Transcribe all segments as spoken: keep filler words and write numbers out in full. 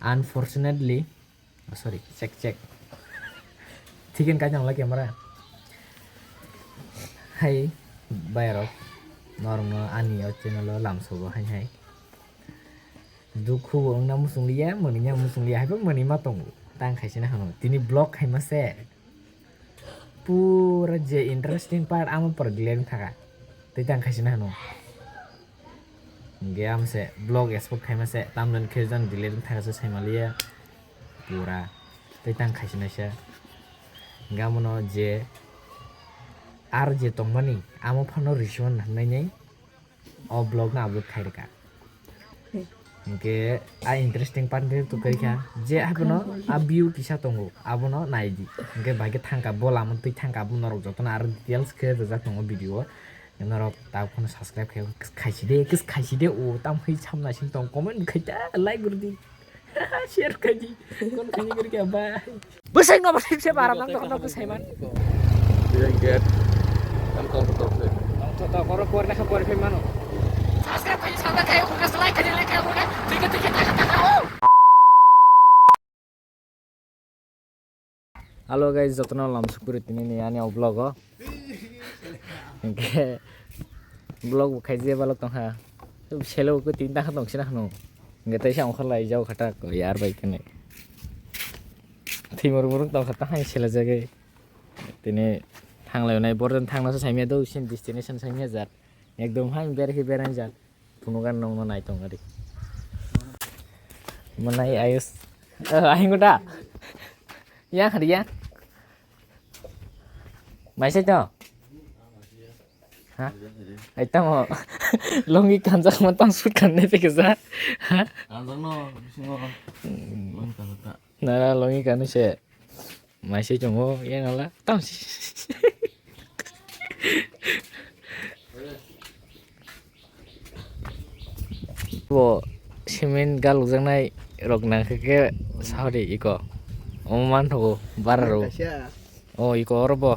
Unfortunately, oh, sorry, check, check. Thik khe kaitor lai camera. Hai, bayarok, norokno ani o channel o lamsogo hai hai. Dukhu bo wngna muchung liya, mwnwi ya muchung liya, hai bo mwnwi ma tongo. Tang khaisina hano. Tini vlog khaima se. Pura je interesting part amo pura delete wng thaka. Tei tang khaisina hano. Hingke amo se vlog export khaima se, tamjani khe jani delete wng thaka se saimaliya. Pura. Tei tang khaisina se. Hingke amono je ar je tongmani, amo phano risuan hwnwi nai. O vlog no upload khai rwkha. Hingke a interesting part khe tongkha je abono a view kisa tongo, abono nai di. Hingke bai khe thangkha, bo lama twi thangkha, abo norok jotono aro details khe rijak tongo video o. Norok tabuk phano subscribe khai, khaisi de, khaisi de, o tam hai samna sing tong, comment khai ta, like rw di. Share khai di. Kon khai ni khe ba. Bwsai no bwsai se bara nang tong tong sai man. Yang get. Tam tong tong se. Tong tong tong koro kor na kor phe mano. Subscribe khai, subscribe khai, like khai, like khai. Hello guys, jotono lam sukuri tini ni ani o vlog o. Hingke vlog bo khai je balok tong ha. Selo ko tin ta tong sina hano. Hingke tai sa ongkhor lai jao khata ko yar bai kene. Thimor murung tong khata hai sela jage. Tini thang lai nai borjon thang na sa saimya do sin destination saimya jat. Ekdom hai ber hi beran jat. Phunukgan nongno nai tong ari. Manai ayus. Eh, ahingo da. Ya khari ya. Maisai to. Ha? Ai tamo. Longi kanjak man tang sut kan ne pekesa. Ha? Kanjakno bisingo. Longi kanjakta. Nara longi kanu se. Maisai chongo yang ala. Tam si. Bo cement galukjaknai rok nangkhe khe sahori iko. Omo manthogo bara rok. Kaisa. O iko oro bo.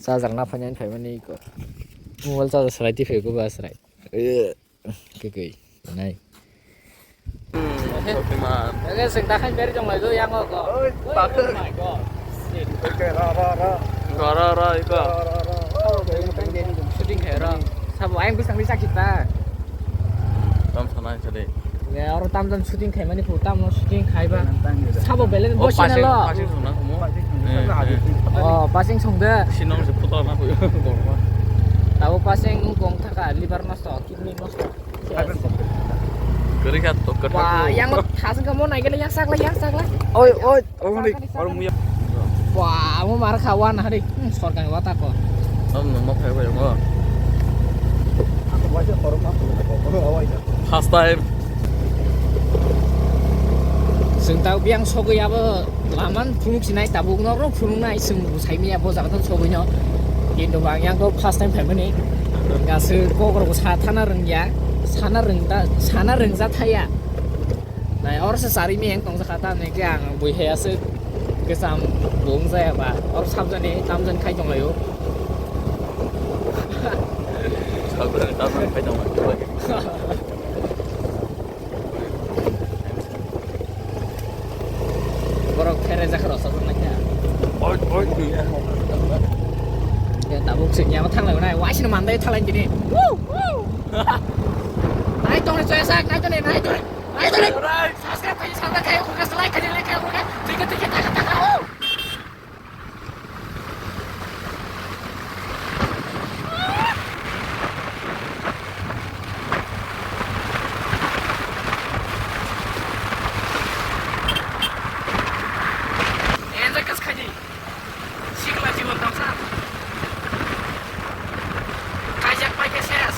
Charger na phainani phaimani iko. Mobile charger swlai tiphai ko ba swlai. Kekoi nai. Oke, sing tahan beri dong lagi yang kok. Oi, pakai. Oh my God. Shit. Oke, ra, ra, ra. Ra, ra, ra, iko. Ra, ra, ra. Shooting kayak ra. Sabo ayang bisang bisa kita. Tam sana jadi. Ya, orang tam tam shooting kayak mana pun tam shooting kayak apa. Sabo belen bos na lo. Pasing sana kamu. Oh, pasing song deh. Sinong se putar na kuyo. Tahu pasing gong thaka liver nosto. Kini nosto. Kwrwi kha to, kwthar. Wah, yang thasing kamu naik lagi yang sak lagi yang sak lagi. Oi, oi, oi, sak lagi, sak lagi. Wah, kamu marah kawan hari. Hmm, sorkar wata ko. Om nang mau kayak apa ya? First time. Sing tahu biang sogui apa? Laman phunuk sinai tabuk norok phunuk nai sung saimi abo jaga tang sogui no. Kintu bang yang to first time family. Gasu kok rok sa thana rengya, sana rengta, sana rengja thaya. Nai or se sari mi yang tong sa khata ne ke ang bui he ase kesam bung jaya ba. Or sabjani tamjan khai tong layo. Sabjani tamjan khai tong layo. Borok khere jakha rok sajak nai kha. Oi, oi, oi. Ya, tabuk sing ya, thang lai nai, wai sini mandai thalai tini. Woo, woo. Nai tong ni choya sak, nai tong ni, nai tong ni, nai tong ni. Subscribe khai, subscribe khai, like khai, like khai, like khai. Tiga, tiga, tiga, tiga. Woo. Enjoy kas khaji. Sikla jibon tongsa. Kaijak pai khe ses.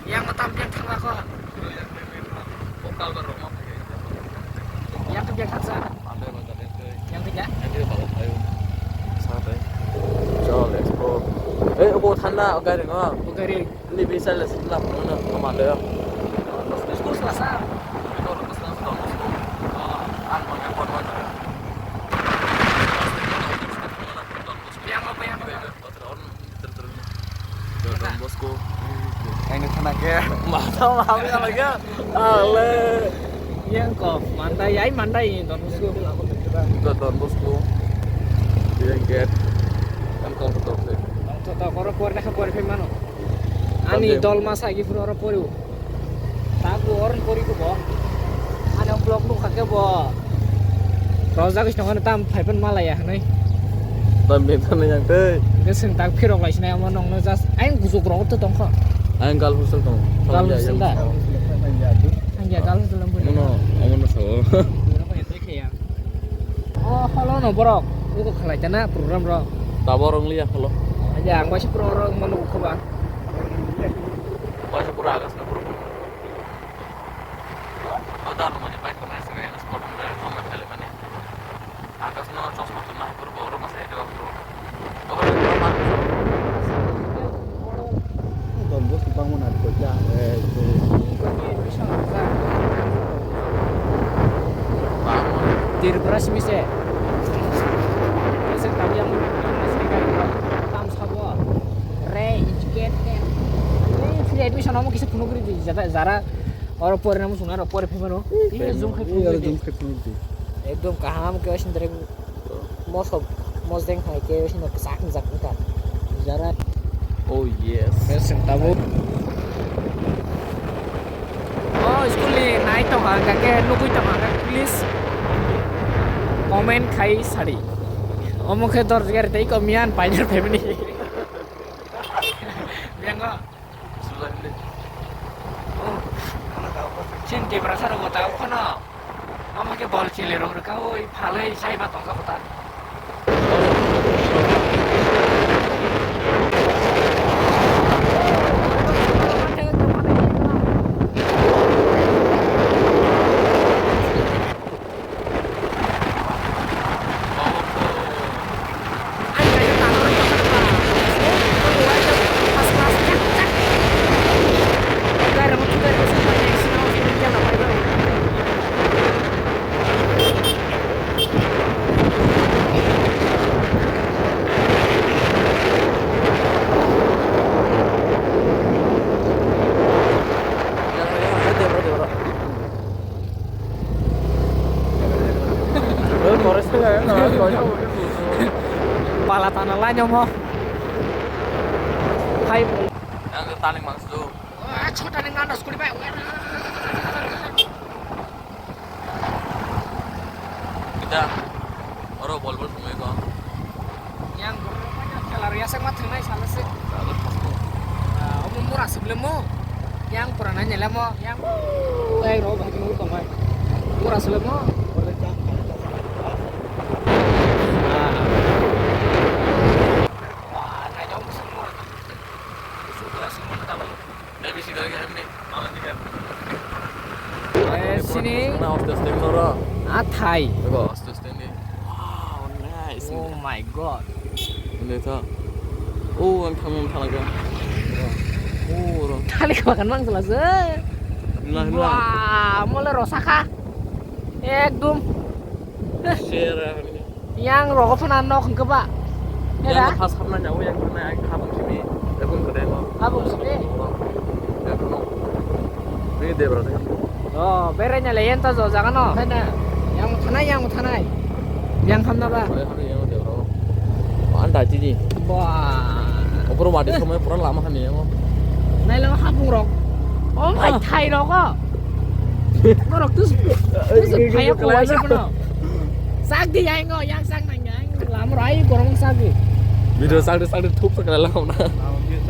Yang tam yang thang ko. Yang tu yang thang sa. Yang tu ya. Chal explore. Eh, obo thanda gari no. Gari. Ni bisa le sila mana kamale. School sa sa. Yang apa yang apa? Don Bosco. Aini khana khe. Mata mami lagi. Ale. Yang ko mandai ai mandai Don Bosco. Ito Don Bosco. Yang gate. Kan kau betul sih. Tong to koro por na por pe mano. Ani dol masa gi furo oro poriu. Taku oron pori ko bo. Ani blog nukha khe bo. Rojak is nokani tam phaipan malaya hanai. Tam bintang yang tei. Geseng tak phirok lai sinai amo nongno just aing gusuk rok to tongkho. Aing gal hostel tong. Gal hostel da. Ang ya gal hostel nang buni. Mono, amono sao. O holo no borok. Uko khalai tana program rok. Tabor wng liya holo. Aja ang baisa program rok mano ukho ba. Baisa pura agas na pura. O da no mani bike ko nasi ngai nas kotum da ko ma pele mani. Agas no chosma tu na pura boro masa ete boro. Don Bosco bangma na ko ja. Tripura simi se. Ese tam yang tam sabo. Re, educate. Free admission amo kisa phunuk ri di jara oro pore namu sunga oro pore phimano. Iya, zoom khai phunuk ri di. Zoom khai phunuk ri di. Ekdom kaham ke sindre. Mosok, mosdeng hai ke sino kesak jak wngkha. Jara. Oh yes. Sing tabuk. Oh, school ni nai tong hangka ke, nugui tong hangka, please comment khai sari. Omo khe dor jagari tei ko miyan painer family. Biango. Chin Tiprasa rok ta khano. Ama ke bol chili rok rwka oi phalai sai ba tongka kota. Pala tana lai nyomo. Hai. Yang tani mangsu. Ah, chota ni ngana skuli bai. Kita oro bol bol thumui ko. Yang borok bai khe kela rw ya sak ma thwngnai sala se. Sala thwkmung. Ah, omo mura se bole mo. Yang pura nai nele mo. Yang tai ro bhai mo tong bai. Mura se bole mo. Ah. Wah, nai jom se mura. Sudah semua tak balik. Eh, sini. Aste aste noro. Athai. Ego aste aste ni. Wow, nice. Oh my god. Ini ta. Oh, ang thang thang ga. Oh, ro. Thali ka kan mang sala se. Nah, nah. Wah, mole rosaka. Ekdom. Share. Yang rogo phana nok hwnkhe ba? Yang era? Pas hapna jago, yang khana, yang habang sini. Ekon kode no. Habang sini? Yang khana. Ini debra de. Oh, berai na le yen ta jo jaga no. Hai na. Yang thanai, yang thanai. Yang hamna ba? Hai, hai, yang debra. Anda tini. Wah. Opor mati semua pura lama kan ya. Nai lama habung rok. Omo hai thai rogo. Borok tus tus phaya ko waisa kono. Sak di yang go yang sak nang yang lam rai gorong sak di. Video sak di sak di thup sak la na.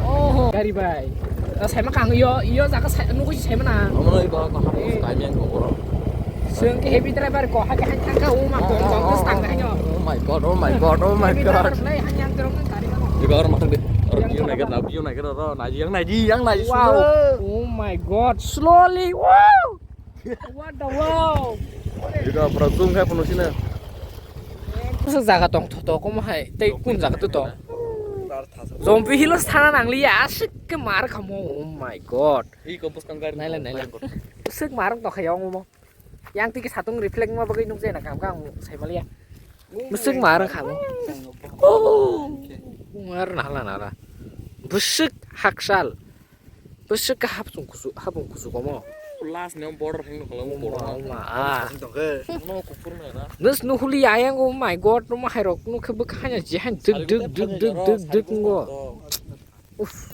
Oh gari bai. Ta sai ma kang yo yo jaga sai nugo sai ma na. Omo no ibo ko ha ko kai meng ko boro. Seng ke heavy driver ko ha ke han thang ka uma ko ko ko stang ka yo. Oh my god, oh my god, oh my god. Heavy driver lai han yang terong gari ka. Ibo or mathang di. Or view nai ka na view nai ka ro nai yang nai yang nai. Wow. Oh my god, slowly. Wow. What the wow. Ida pura zoom khai phano sina. Kusa jaga tong tho tho komo hai tei kun jaga to tong. Zombie hilo sana nang liya asik ke mar khamo. Oh my god. Naila naila. Sik mar tong khayo mo. Yang tiki satung reflect ma bagwi nuk jena kam kang sai maliya. Musuk mar khamo. Oh. Mar nala nala. Busuk haksal. Bwswk khe hapsung kusu hapung kusu komo. Last ni border hang nukla mo border. Oma, ah. Tongkhe. No kuphur na na. Nus nuhuli ayang, oh my god, no mahai rok no khe bwkha hanya je han duk duk duk duk duk duk ngo. Uff.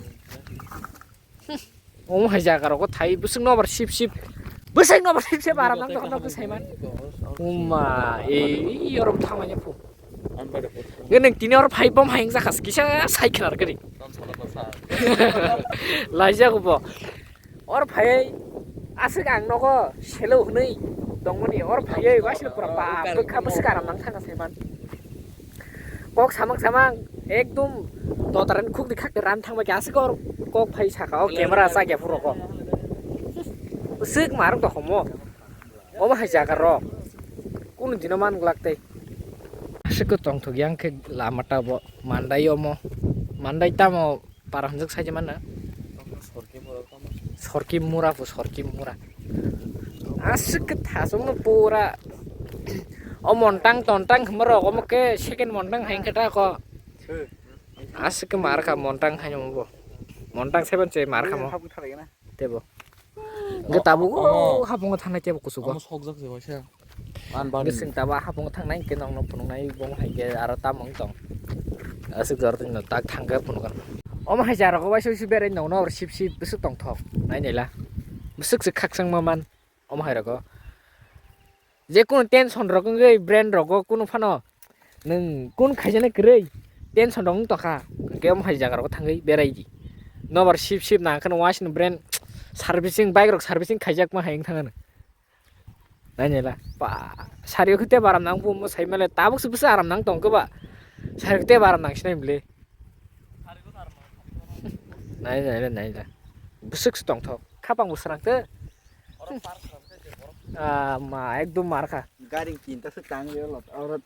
Omo hai jaga rogo thai bwswk nobar sip sip. Bwswk nobar sip sip aram nang tokha nokha saiman. Oma, e, e, orom thangmanya phu. Nge neng tini or phai bom hai wngjakha kisa sai khnar kari. Laijak bo. Or phai aswk ang nogo selo hwnwi tongmani or phai waisino pura ba bwkha bwswk aram nang thangkha saiman. Kok samang samang ekdom totaran khukdi khakdi ran thangbai khe aswk or kok phai saka o camera chakya phuru ko. Bwswk marok to homo. Omo hai jaga rok kunu dino man glak tei. Aswk tongthok yang khe lama ta bo mandai omo. Mandai tamo para hwnjak sai mano. Sorki mura bo sorki mura. Aswk khe thasongno pura. O montang tontang hwnba rok omo khe second montang hai khe ta ko. Aswk khe mar kha montang hai omo bo. Montang seven se mar kha mo. Tebo. Hwnkhe tabuk o hapungo thangnai tebo kuchugo. Omo sokjak se waisa. Bwswk tabo hapungo thangnai hwnkhe nokno phunuknai bo hai khe aro tamo wng tong. Aswk jora twino tak thangkhe phunukgwno. Omo hai jaga rogo waisa waisa berai nokno sip sip bwswk tongthok. Nai naila. Bwswk se khakchangma man. Omo hai rogo. Je kunu tension rok wngwi brain rogo kunu phano nwng kun khaijani kwrwi tension rok wng tongkha, hwnkhe omo hai jaga rogo thangwi berai di. Nobar sip sip nang kheno waisini brain servicing, bike rok servicing khaijakma hai wng thangano. Nainela pa sari o khe tei baram nang bumo sai male tabuk se bwsa aram nang tong khe ba sari o khe tei baram nang sinai mole. Nainela nainela bwswk se tongthok khapang bo srang khe. Ah, ma ekdom mar kha. Gari kinta se tang yo lot oro.